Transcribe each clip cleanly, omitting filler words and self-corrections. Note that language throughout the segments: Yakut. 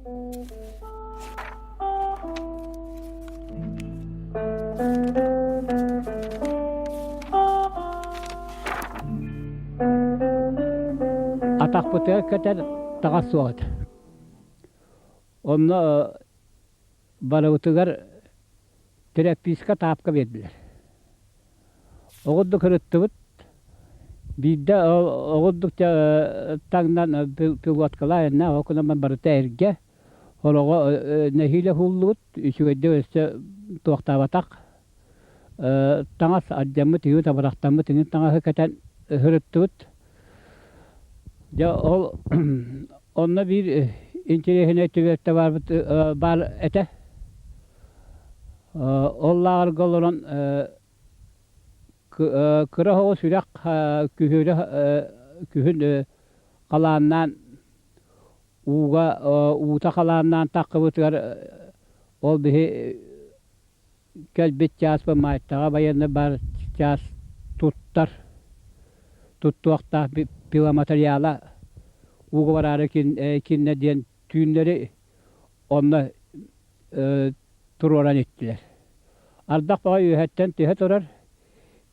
Атахпытыгар кэтэр таҥас суох этэ. Онно барыбытыгар тэрэппиискэ таапка биэрдилэр. Оҕурдук ырыттыбыт. Биирдэ оҕурдук таҥнан пилоткалаан ол гынан барыта эргэ. Хороҕо нэһиилэ уһуллубут, үчүгэйдик өссө туохтаабатах. Таҥас алдьаммыт, үһү табырахтаммыт иҥин таҥаһы кэтэн ыһырыттыбыт. Дьэ ол онно биир интэриэһинэй түбэлтэ баарбыт баар этэ. Ол лааҕырга олорон кыра оҕо сүрэх күһүөрэ күһүн халааннаан ууга уута халааннаан таххыбытыгар ол биһи кэлбит чааспа Маайтаҕа байыаннай баар чаас туттар туттуохтаах пиломатериала ууга бараары киннэ диэн түүннэри онно туруоран иттилэр. Ардах баҕа үөһэттэн түһэ турар,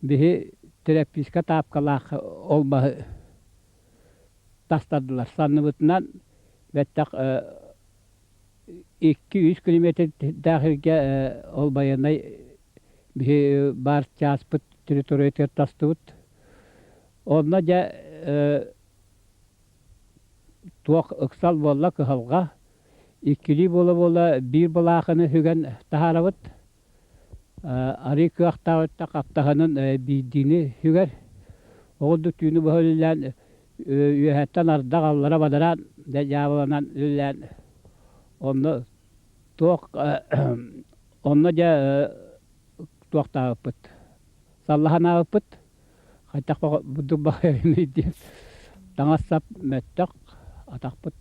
биһи тэрэппиискэ таапкалаах ол маһы тастардылар. Санныбытынан бэттэх 2-3 километрдаах сиргэ ол байыаннай биһи баар чааспыт территориятыгар тастыбыт. Онно дьэ туох ыксал буолла, кыһалҕа. Иккилии буола-буола биир былаахыны сүгэн таһаарабыт. Арыы кыахтаах өттө хаптаһынын биирдиини сүгэр. Оҕурдук түүнү быһа үлэлээн үөһэттэн ардах аллара бадараан дьэ дьаабыланан үлэлээн онно туох онно дьэ туохтаабыппыт саллаһанаабыппыт хайдах бурдук баҕайыный диэн таҥас-сап мөттөх атахпыт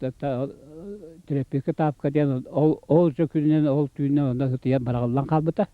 тряпка таапка диэн ол ол дьэ күнүнэн ол түүнүнэн онно сытыйан бараҕыллан хаалбыта.